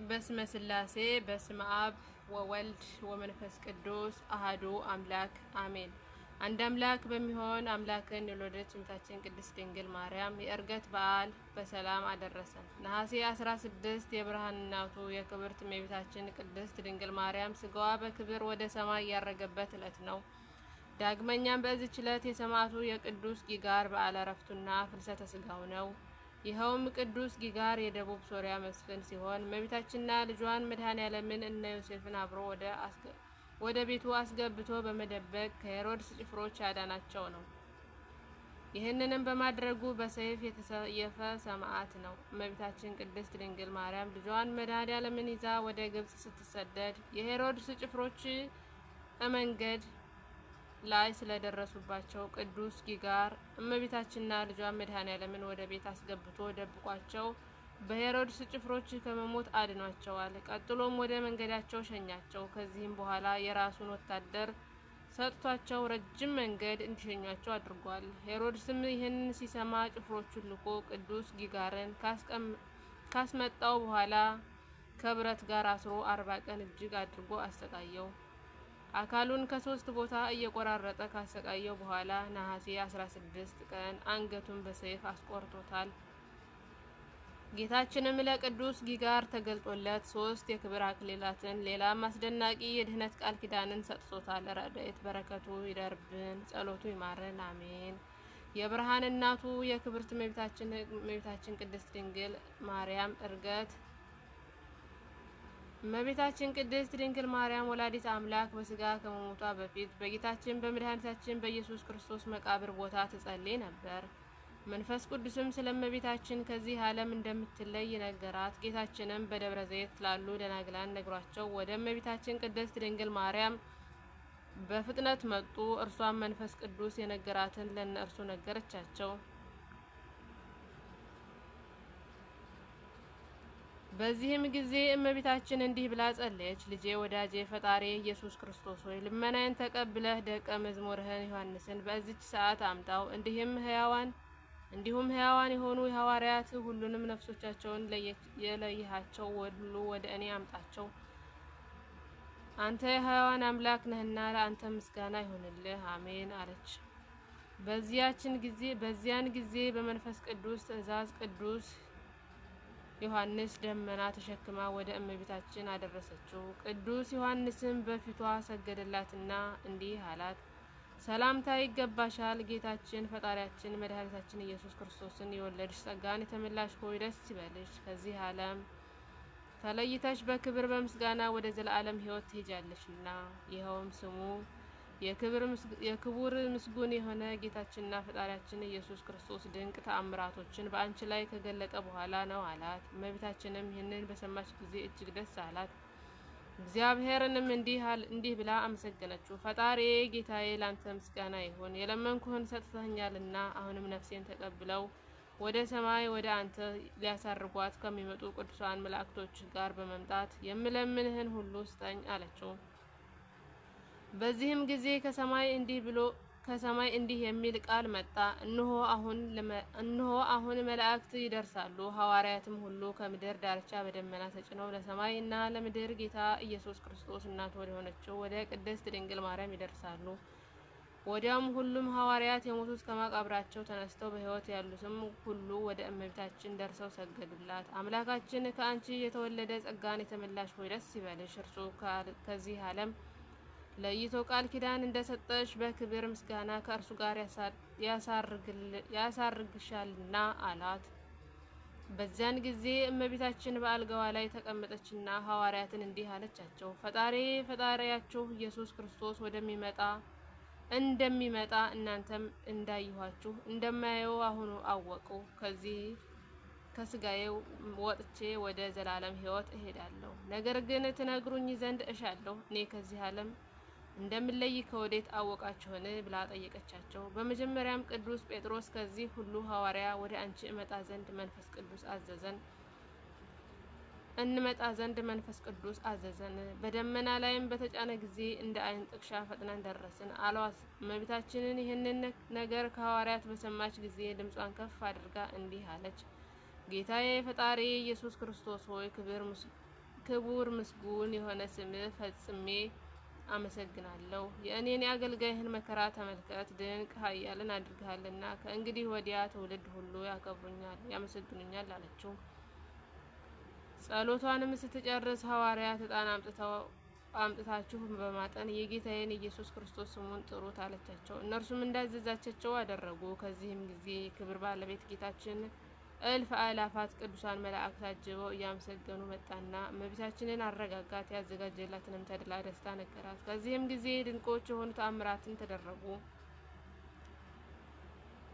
በስመ ስላሴ በስመ አብ ወወልድ ወመንፈስ ቅዱስ አሐዱ አምላክ አሜን። አንድ አምላክ በሚሆን አምላክን የወለደች እመቤታችን ቅድስት ድንግል ማርያም የዕርገት በዓል በሰላም አደረሰን። ነሐሴ 16 የብርሃን እናቱ የክብርት እመቤታችን ቅድስት ድንግል ማርያም ስጋዋ በክብር ወደ ሰማይ ያረገበት ዕለት ነው። ዳግመኛም በዚች ዕለት የሰማዕቱ የቅዱስ ጊጋር በዓለ ዕረፍቱና ፍልሰተ ስጋው ነው። ይኸውም ቅዱስ ጊጋር የደቡብ ሶሪያ መስፍን ሲሆን እመቤታችንና ልጇን መድኃኔ ዓለምን እነ ዮሴፍን አብሮ ወደ ቤቱ አስገብቶ በመደበቅ ከሄሮድስ ጭፍሮች ያዳናቸው ነው። ይህንንም በማድረጉ በሰይፍ የተሰየፈ ሰማዕት ነው። እመቤታችን ቅድስት ድንግል ማርያም ልጇን መድኃኔ ዓለምን ይዛ ወደ ግብጽ ስትሰደድ የሄሮድስ ጭፍሮች መንገድ ላይ ስለደረሱባቸው ቅዱስ ጊጋር እመቤታችንና ልጇን መድኃኔ ዓለምን ወደ ቤት አስገብቶ ደብቋቸው በሄሮድስ ጭፍሮች ከመሞት አድኗቸዋል። ቀጥሎም ወደ መንገዳቸው ሸኛቸው። ከዚህም በኋላ የራሱን ወታደር ሰጥቷቸው ረጅም መንገድ እንዲሸኟቸው አድርጓል። ሄሮድስም ይህን ሲሰማ ጭፍሮቹን ልኮ ቅዱስ ጊጋርን ካስመጣው በኋላ ከብረት ጋር አስሮ 40 ቀን እጅግ አድርጎ አሰቃየው። አካሉን ከሶስት ቦታ እየቆራረጠ ካሰቃየው በኋላ ነሐሴ 16 ቀን አንገቱን በሰይፍ አስቆርጦታል። ጌታችንም ለቅዱስ ጊጋር ተገልጦለት ሶስት የክብር አክሊላትን ሌላም አስደናቂ የድህነት ቃል ኪዳንን ሰጥቶታል። ረድኤት በረከቱ ይደርብን፣ ጸሎቱ ይማረን፣ አሜን። የብርሃን እናቱ የክብርት እመቤታችን ቅድስት ድንግል ማርያም ዕርገት። እመቤታችን ቅድስት ድንግል ማርያም ወላዲት አምላክ በስጋ ከመሞቷ በፊት በጌታችን በመድኃኒታችን በኢየሱስ ክርስቶስ መቃብር ቦታ ትጸልይ ነበር። መንፈስ ቅዱስም ስለ እመቤታችን ከዚህ ዓለም እንደምትለይ ነገራት። ጌታችንም በደብረ ዘይት ላሉ ደናግላን ነግሯቸው ወደ እመቤታችን ቅድስት ድንግል ማርያም በፍጥነት መጡ። እርሷም መንፈስ ቅዱስ የነገራትን ለእነርሱ ነገረቻቸው። በዚህም ጊዜ እመቤታችን እንዲህ ብላ ጸለየች። ልጄ ወዳጄ ፈጣሪ ኢየሱስ ክርስቶስ ሆይ ልመናዬን ተቀብለህ ደቀ መዝሙርህን ዮሐንስን በዚች ሰዓት አምጣው። እንዲሁም ሕያዋን የሆኑ የሐዋርያት ሁሉንም ነፍሶቻቸውን የለይሃቸው ሁሉ ወደ እኔ አምጣቸው። አንተ የሕያዋን አምላክ ነህና ለአንተ ምስጋና ይሁንልህ፣ አሜን አለች። በዚያን ጊዜ በመንፈስ ቅዱስ ትእዛዝ ቅዱስ ዮሐንስ ደመና ተሸክማ ወደ እመቤታችን አደረሰችው። ቅዱስ ዮሐንስም በፊቷ ሰገደላትና እንዲህ አላት። ሰላምታ ይገባሻል፣ ጌታችን ፈጣሪያችን መድኃኒታችን ኢየሱስ ክርስቶስን የወለድሽ ጸጋን የተመላሽ ሆይ ደስ ይበልሽ። ከዚህ ዓለም ተለይተሽ በክብር በምስጋና ወደ ዘላለም ሕይወት ትሄጃለሽና። ይኸውም ስሙ የክቡር ምስጉን የሆነ ጌታችንና ፈጣሪያችን ኢየሱስ ክርስቶስ ድንቅ ተአምራቶችን በአንቺ ላይ ከገለጠ በኋላ ነው አላት። እመቤታችንም ይህንን በሰማች ጊዜ እጅግ ደስ አላት። እግዚአብሔርንም እንዲህ ብላ አመሰገነችው። ፈጣሪ ጌታዬ ላንተ ምስጋና ይሁን፣ የለመንኩህን ሰጥተኸኛልና። አሁንም ነፍሴን ተቀብለው ወደ ሰማይ ወደ አንተ ሊያሳርጓት ከሚመጡ ቅዱሳን መላእክቶች ጋር በመምጣት የምለምንህን ሁሉ ስጠኝ አለችው። በዚህም ጊዜ ከሰማይ እንዲህ የሚል ቃል መጣ። እነሆ አሁን መላእክት ይደርሳሉ፣ ሐዋርያትም ሁሉ ከምድር ዳርቻ በደመና ተጭነው ለሰማይ እና ለምድር ጌታ ኢየሱስ ክርስቶስ እናቱ ወደ ሆነችው ወደ ቅድስት ድንግል ማርያም ይደርሳሉ። ወዲያውም ሁሉም ሐዋርያት የሞቱት ከመቃብራቸው ተነስተው በሕይወት ያሉትም ሁሉ ወደ እመቤታችን ደርሰው ሰገዱላት። አምላካችን ከአንቺ የተወለደ ጸጋን የተመላሽ ሆይ ደስ ይበልሽ፣ እርሱ ከዚህ ዓለም ለይቶ ቃል ኪዳን እንደሰጠሽ በክብር ምስጋና ከእርሱ ጋር ያሳርግሻልና አላት። በዚያን ጊዜ እመቤታችን በአልጋዋ ላይ ተቀመጠችና ሐዋርያትን እንዲህ አለቻቸው። ፈጣሪ ፈጣሪያችሁ ኢየሱስ ክርስቶስ ወደሚመጣ እንደሚመጣ እናንተም እንዳየኋችሁ እንደማየው አሁኑ አወቁ። ከዚህ ከስጋዬ ወጥቼ ወደ ዘላለም ሕይወት እሄዳለሁ። ነገር ግን ትነግሩኝ ዘንድ እሻለሁ። እኔ ከዚህ ዓለም እንደምለይ ከወዴት አወቃችሁን? ብላ ጠየቀቻቸው። በመጀመሪያም ቅዱስ ጴጥሮስ ከዚህ ሁሉ ሐዋርያ ወደ አንቺ እመጣ ዘንድ መንፈስ ቅዱስ አዘዘን እንመጣ ዘንድ መንፈስ ቅዱስ አዘዘን። በደመና ላይም በተጫነ ጊዜ እንደ ዓይን ጥቅሻ ፈጥነን ደረስን አሏት። እመቤታችንን ይህንን ነገር ከሐዋርያት በሰማች ጊዜ ድምጿን ከፍ አድርጋ እንዲህ አለች። ጌታዬ ፈጣሪ ኢየሱስ ክርስቶስ ሆይ ክቡር ምስጉን የሆነ ስምህ ፈጽሜ አመሰግናለሁ። የእኔን የአገልጋይህን መከራ ተመልከት፣ ድንቅ ኃያልን አድርገሃልና ከእንግዲህ ወዲያ ትውልድ ሁሉ ያከብሩኛል፣ ያመሰግኑኛል አለችው። ጸሎቷንም ስትጨርስ ሐዋርያት ዕጣን አምጥታችሁ በማጠን የጌታዬን ኢየሱስ ክርስቶስ ስሙን ጥሩት አለቻቸው። እነርሱም እንዳዘዛቻቸው አደረጉ። ከዚህም ጊዜ የክብር ባለቤት ጌታችን እልፍ አእላፋት ቅዱሳን መላእክት አጅበው እያመሰገኑ መጣና እመቤታችንን አረጋጋት። ያዘጋጀላትንም ተድላ ደስታ ነገራት። ከዚህም ጊዜ ድንቆች የሆኑ ተአምራትን ተደረጉ።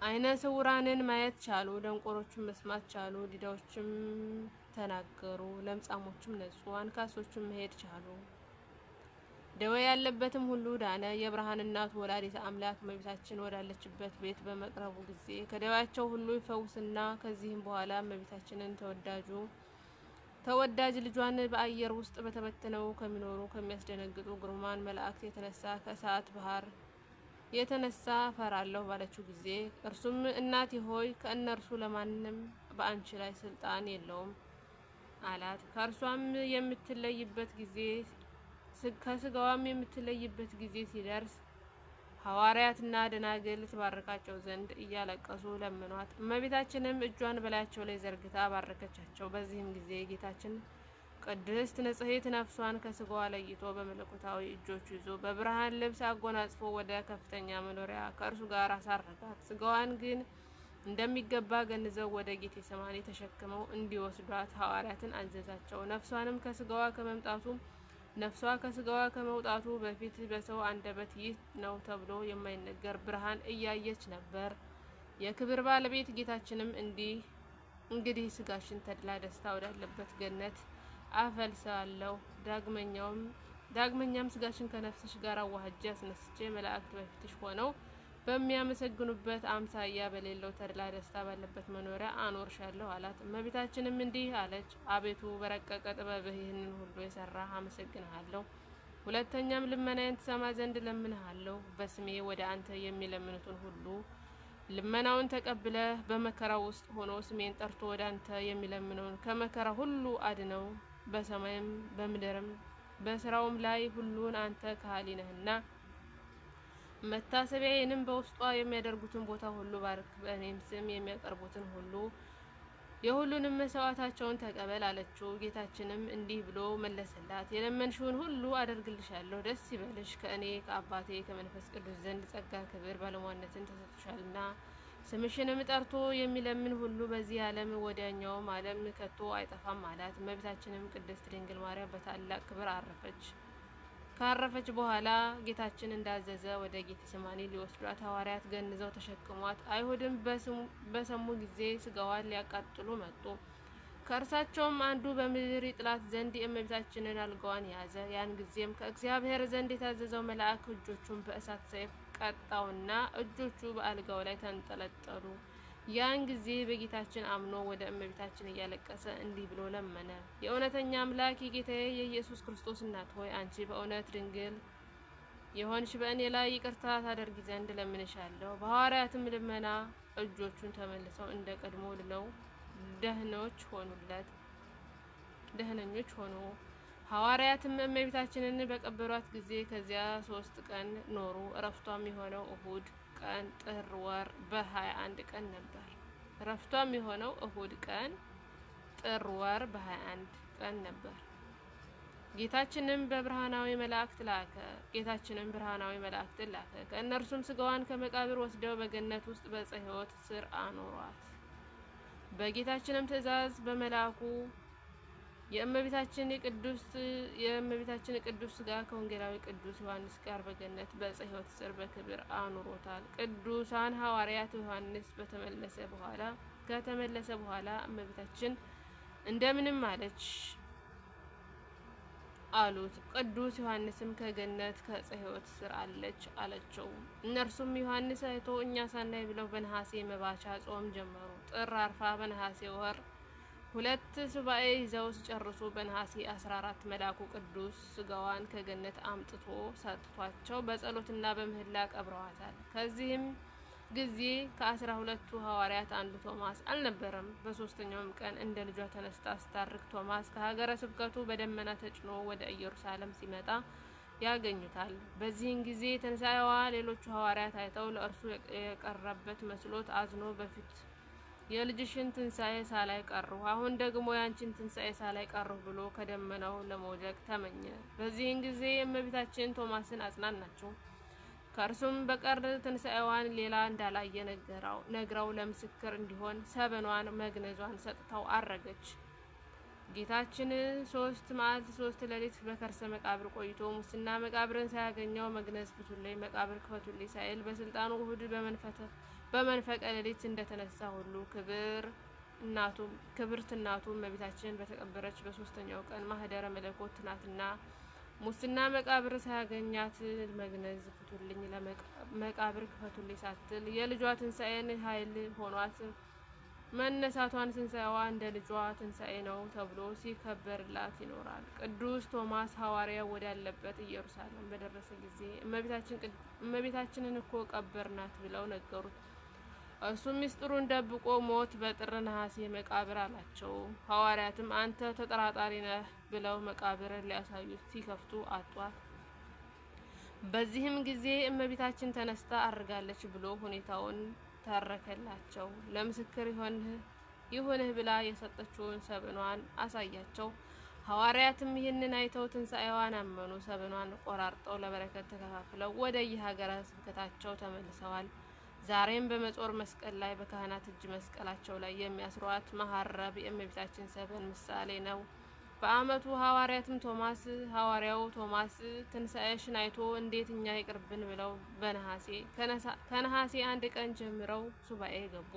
ዓይነ ስውራንን ማየት ቻሉ፣ ደንቆሮችም መስማት ቻሉ፣ ዲዳዎችም ተናገሩ፣ ለምጻሞችም ነጹ፣ አንካሶችም መሄድ ቻሉ። ደዌ ያለበትም ሁሉ ዳነ። የብርሃን እናቱ ወላዲተ አምላክ እመቤታችን ወዳለችበት ቤት በመቅረቡ ጊዜ ከደዌያቸው ሁሉ ይፈውስና ከዚህም በኋላ እመቤታችንን ተወዳጅ ልጇን በአየር ውስጥ በተበትነው ከሚኖሩ ከሚያስደነግጡ ግሩማን መላእክት የተነሳ ከእሳት ባህር የተነሳ እፈራለሁ ባለችው ጊዜ እርሱም እናቴ ሆይ ከእነርሱ ለማንም በአንቺ ላይ ስልጣን የለውም አላት። ከእርሷም የምትለይበት ጊዜ ከስጋዋም የምትለይበት ጊዜ ሲደርስ ሐዋርያትና ደናግል ትባርካቸው ዘንድ እያለቀሱ ለምኗት። እመቤታችንም እጇን በላያቸው ላይ ዘርግታ ባረከቻቸው። በዚህም ጊዜ ጌታችን ቅድስት ንጽሕት ነፍሷን ከስጋዋ ለይቶ በመለኮታዊ እጆቹ ይዞ በብርሃን ልብስ አጎናጽፎ ወደ ከፍተኛ መኖሪያ ከእርሱ ጋር አሳረጋት። ስጋዋን ግን እንደሚገባ ገንዘው ወደ ጌቴሰማኒ ተሸክመው እንዲወስዷት ሐዋርያትን አዘዛቸው። ነፍሷንም ከስጋዋ ከመምጣቱ ነፍሷ ከስጋዋ ከመውጣቱ በፊት በሰው አንደበት ይህ ነው ተብሎ የማይነገር ብርሃን እያየች ነበር። የክብር ባለቤት ጌታችንም እንዲህ እንግዲህ ስጋሽን ተድላ ደስታ ወዳለበት ገነት አፈልሳለሁ፣ ዳግመኛም ስጋሽን ከነፍስሽ ጋር አዋህጄ አስነስቼ መላእክት በፊትሽ ሆነው በሚያመሰግኑበት አምሳያ በሌለው ተድላ ደስታ ባለበት መኖሪያ አኖርሻለሁ አላት። እመቤታችንም እንዲህ አለች፣ አቤቱ በረቀቀ ጥበብህ ይህንን ሁሉ የሰራህ አመሰግንሃለሁ። ሁለተኛም ልመናዬን ትሰማ ዘንድ እለምንሃለሁ። በስሜ ወደ አንተ የሚለምኑትን ሁሉ ልመናውን ተቀብለህ በመከራ ውስጥ ሆኖ ስሜን ጠርቶ ወደ አንተ የሚለምነውን ከመከራ ሁሉ አድነው። በሰማይም በምድርም በስራውም ላይ ሁሉን አንተ ከሃሊ ነህና መታሰቢያዬንም በውስጧ የሚያደርጉትን ቦታ ሁሉ ባርክ። በእኔም ስም የሚያቀርቡትን ሁሉ የሁሉንም መስዋዕታቸውን ተቀበል አለችው። ጌታችንም እንዲህ ብሎ መለሰላት፣ የለመንሽውን ሁሉ አደርግልሻለሁ፣ ደስ ይበልሽ። ከእኔ ከአባቴ ከመንፈስ ቅዱስ ዘንድ ጸጋ፣ ክብር፣ ባለሟልነትን ተሰጥቶሻልና። ስምሽንም ጠርቶ የሚለምን ሁሉ በዚህ ዓለም ወዲያኛውም ዓለም ከቶ አይጠፋም አላት። እመቤታችንም ቅድስት ድንግል ማርያም በታላቅ ክብር አረፈች። ካረፈች በኋላ ጌታችን እንዳዘዘ ወደ ጌቴሴማኒ ሊወስዷት ሐዋርያት ገንዘው ተሸክሟት፣ አይሁድም በሰሙ ጊዜ ስጋዋን ሊያቃጥሉ መጡ። ከእርሳቸውም አንዱ በምድር ይጥላት ዘንድ የእመቤታችንን አልጋዋን ያዘ። ያን ጊዜም ከእግዚአብሔር ዘንድ የታዘዘው መልአክ እጆቹን በእሳት ሰይፍ ቀጣውና እጆቹ በአልጋው ላይ ተንጠለጠሉ። ያን ጊዜ በጌታችን አምኖ ወደ እመቤታችን እያለቀሰ እንዲህ ብሎ ለመነ። የእውነተኛ አምላክ የጌታዬ የኢየሱስ ክርስቶስ እናት ሆይ አንቺ በእውነት ድንግል የሆንሽ በእኔ ላይ ይቅርታ ታደርጊ ዘንድ እለምንሻለሁ። በሐዋርያትም ልመና እጆቹን ተመልሰው እንደ ቀድሞ ልለው ደህኖች ሆኑለት ደህነኞች ሆኑ። ሐዋርያትም እመቤታችንን በቀበሯት ጊዜ ከዚያ 3 ቀን ኖሩ። እረፍቷም የሆነው እሁድ ቀን ጥር ወር በ21 ቀን ነበር። እረፍቷም የሆነው እሁድ ቀን ጥር ወር በ21 ቀን ነበር። ጌታችንም በብርሃናዊ መላእክት ላከ። ጌታችንም ብርሃናዊ መላእክትን ላከ። ከእነርሱም ስጋዋን ከመቃብር ወስደው በገነት ውስጥ በዕፀ ሕይወት ስር አኖሯት። በጌታችንም ትእዛዝ በመልአኩ የእመቤታችን ቅዱስ ስጋ ከወንጌላዊ ቅዱስ ዮሐንስ ጋር በገነት በዕፀ ሕይወት ስር በክብር አኑሮታል። ቅዱሳን ሐዋርያት ዮሐንስ ከተመለሰ በኋላ እመቤታችን እንደምንም አለች አሉት። ቅዱስ ዮሐንስም ከገነት ከዕፀ ሕይወት ስር አለች አለቸው። እነርሱም ዮሐንስ አይቶ እኛ ሳናይ ብለው በነሐሴ መባቻ ጾም ጀመሩ። ጥር አርፋ በነሐሴ ወር 2 ሱባኤ ይዘው ሲጨርሱ በነሐሴ 14 መልአኩ ቅዱስ ስጋዋን ከገነት አምጥቶ ሰጥቷቸው በጸሎትና በምህላ ቀብረዋታል። ከዚህም ጊዜ ከ12ቱ ሐዋርያት አንዱ ቶማስ አልነበረም። በሶስተኛውም ቀን እንደ ልጇ ተነስታ ስታርግ ቶማስ ከሀገረ ስብከቱ በደመና ተጭኖ ወደ ኢየሩሳሌም ሲመጣ ያገኙታል። በዚህን ጊዜ ትንሣኤዋ ሌሎቹ ሐዋርያት አይተው ለእርሱ የቀረበት መስሎት አዝኖ በፊት የልጅሽን ትንሣኤ ሳላይ ቀርሁ፣ አሁን ደግሞ ያንቺን ትንሣኤ ሳላይ ቀርሁ ብሎ ከደመናው ለመውደቅ ተመኘ። በዚህን ጊዜ እመቤታችን ቶማስን አጽናናችው። ከእርሱም በቀር ትንሣኤዋን ሌላ እንዳላየ ነግራው ለምስክር እንዲሆን ሰበኗን መግነዟን ሰጥተው አረገች። ጌታችን 3 መዓልት 3 ሌሊት በከርሰ መቃብር ቆይቶ ሙስና መቃብርን ሳያገኘው መግነዝ ፍቱልኝ፣ መቃብር ክፈቱልኝ ሳይል በስልጣኑ እሁድ በመንፈቀ ሌሊት እንደተነሳ ሁሉ ክብርት እናቱ እመቤታችን በተቀበረች በሶስተኛው ቀን ማህደረ መለኮት ናትና ሙስና መቃብር ሳያገኛት መግነዝ ፍቱልኝ፣ መቃብር ክፈቱልኝ ሳትል የልጇ ትንሣኤን ኃይል ሆኗት መነሳቷን ትንሣኤዋ እንደ ልጇ ትንሣኤ ነው ተብሎ ሲከበርላት ይኖራል። ቅዱስ ቶማስ ሐዋርያ ወዳለበት ኢየሩሳሌም በደረሰ ጊዜ እመቤታችንን እኮ ቀበርናት ብለው ነገሩት። እርሱም ምስጢሩን ደብቆ ሞት በጥር ነሐሴ መቃብር አላቸው። ሐዋርያትም አንተ ተጠራጣሪ ነህ ብለው መቃብርን ሊያሳዩት ሲከፍቱ አጧት። በዚህም ጊዜ እመቤታችን ተነስታ አርጋለች ብሎ ሁኔታውን ተረከላቸው። ለምስክር ይሁንህ ብላ የሰጠችውን ሰብኗን አሳያቸው። ሐዋርያትም ይህንን አይተው ትንሣኤዋን አመኑ። ሰብኗን ቆራርጠው ለበረከት ተከፋፍለው ወደ የሀገረ ስብከታቸው ተመልሰዋል። ዛሬም በመጾር መስቀል ላይ በካህናት እጅ መስቀላቸው ላይ የሚያስሯት መሀረብ የእመቤታችን ሰበን ምሳሌ ነው። በዓመቱ ሐዋርያትም ቶማስ ሐዋርያው ቶማስ ትንሣኤሽን አይቶ እንዴት እኛ ይቅርብን ብለው በነሐሴ ከነሐሴ 1 ቀን ጀምረው ሱባኤ ገቡ።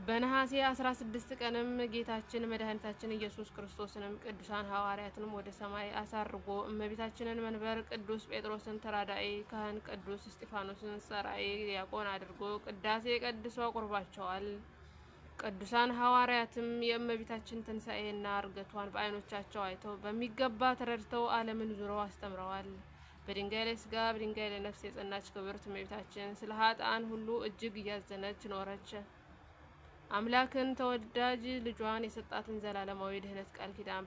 በነሐሴ 16 ቀንም ጌታችን መድኃኒታችን ኢየሱስ ክርስቶስንም ቅዱሳን ሐዋርያትንም ወደ ሰማይ አሳርጎ እመቤታችንን መንበር፣ ቅዱስ ጴጥሮስን ተራዳኢ ካህን፣ ቅዱስ እስጢፋኖስን ጸራኢ ዲያቆን አድርጎ ቅዳሴ ቀድሶ አቁርባቸዋል። ቅዱሳን ሐዋርያትም የእመቤታችን ትንሣኤና እርገቷን በዓይኖቻቸው አይተው በሚገባ ተረድተው ዓለምን ዙረው አስተምረዋል። በድንጋይ ላይ ሥጋ በድንጋይ ላይ ነፍስ የጸናች ክብርት እመቤታችን ስለ ኃጥአን ሁሉ እጅግ እያዘነች ኖረች። አምላክን ተወዳጅ ልጇን የሰጣትን ዘላለማዊ ድህነት ቃል ኪዳን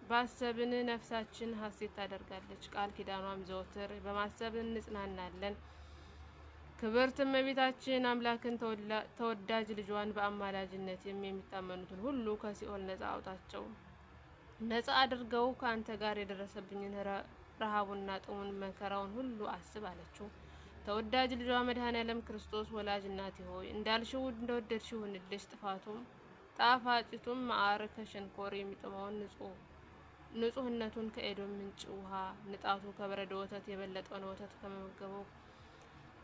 ባሰብን ነፍሳችን ሐሴት ታደርጋለች። ቃል ኪዳኗም ዘወትር በማሰብ እንጽናናለን። ክብርት እመቤታችን አምላክን ተወዳጅ ልጇን በአማላጅነት የሚታመኑትን ሁሉ ከሲኦል ነጻ አውጣቸው። ነጻ አድርገው ከአንተ ጋር የደረሰብኝን ረሃቡና ጥሙን መከራውን ሁሉ አስብ አለችው። ተወዳጅ ልጇ መድኃኔዓለም ክርስቶስ ወላጅ እናቴ ሆይ እንዳልሽው እንደወደድሽው ይሁንልሽ። ጥፋቱም ጣፋጭቱም ማር ከሸንኮር የሚጥመውን ንጹህነቱን ከኤዶም ምንጭ ውሃ ንጣቱ ከበረዶ ወተት የበለጠውን ወተት ከመመገበው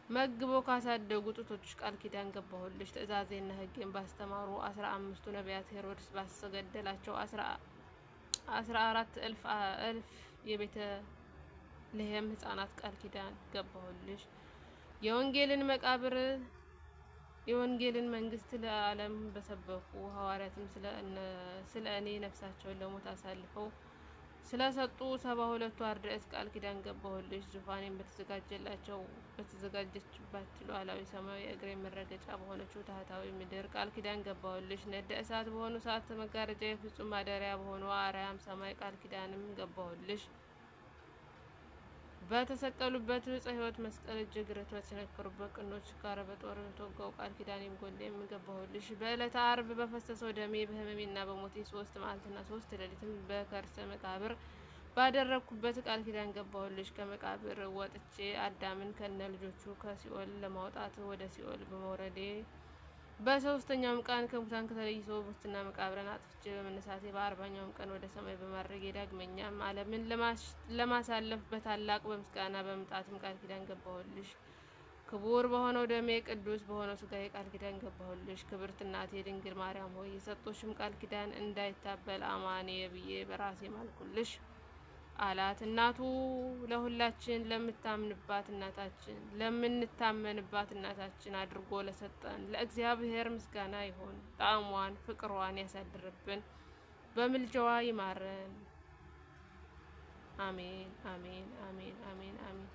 መግበው ካሳደጉ ጡቶች ቃል ኪዳን ገባሁልሽ። ትእዛዜና ሕጌን ባስተማሩ 15ቱ ነቢያት ሄሮድስ ባስገደላቸው 14 እልፍ የቤተ ልሔም ሕፃናት ቃል ኪዳን ገባሁልሽ። የወንጌልን መቃብር የወንጌልን መንግስት ለዓለም በሰበኩ ሐዋርያትም ስለ እኔ ነፍሳቸውን ለሞት አሳልፈው ስለሰጡ 72ቱ አርድእት ቃል ኪዳን ገባሁልሽ። ዙፋኔን በተዘጋጀላቸው በተዘጋጀችባት ሉዓላዊ ሰማያዊ የእግሬ መረገጫ በሆነችው ታህታዊ ምድር ቃል ኪዳን ገባሁልሽ። ነደ እሳት በሆኑ ሰዓት መጋረጃ የፍጹም ማደሪያ በሆኑ አርያም ሰማይ ቃል ኪዳንም ገባሁልሽ። በተሰቀሉበት ዕፀ ሕይወት መስቀል እጅግ በተቸነከሩበት ቅኖች ጋር በጦር በተወጋው ቃል ኪዳኔም ጎኔም ገባሁልሽ። በዕለተ ዓርብ በፈሰሰው ደሜ በሕመሜና በሞቴ 3 መዓልትና 3 ሌሊትም በከርሰ መቃብር ባደረግኩበት ቃል ኪዳን ገባሁልሽ። ከመቃብር ወጥቼ አዳምን ከነ ልጆቹ ከሲኦል ለማውጣት ወደ ሲኦል በመውረዴ በሶስተኛውም ቀን ከሙታን ከተለይቶ ሙስና መቃብርን አጥፍቼ በመነሳቴ በ40ኛውም ቀን ወደ ሰማይ በማድረጌ ዳግመኛም ዓለምን ለማሳለፍ በታላቅ በምስጋና በመምጣትም ቃል ኪዳን ገባሁልሽ። ክቡር በሆነው ደሜ ቅዱስ በሆነው ስጋዬ ቃል ኪዳን ገባሁልሽ። ክብርት እናቴ ድንግል ማርያም ሆይ የሰጦሽም ቃል ኪዳን እንዳይታበል አማኔ ብዬ በራሴ ማልኩልሽ አላት። እናቱ ለሁላችን ለምታምንባት እናታችን ለምንታመንባት እናታችን አድርጎ ለሰጠን ለእግዚአብሔር ምስጋና ይሁን። ጣዕሟን ፍቅሯን ያሳድርብን፣ በምልጃዋ ይማረን። አሜን አሜን አሜን አሜን አሜን።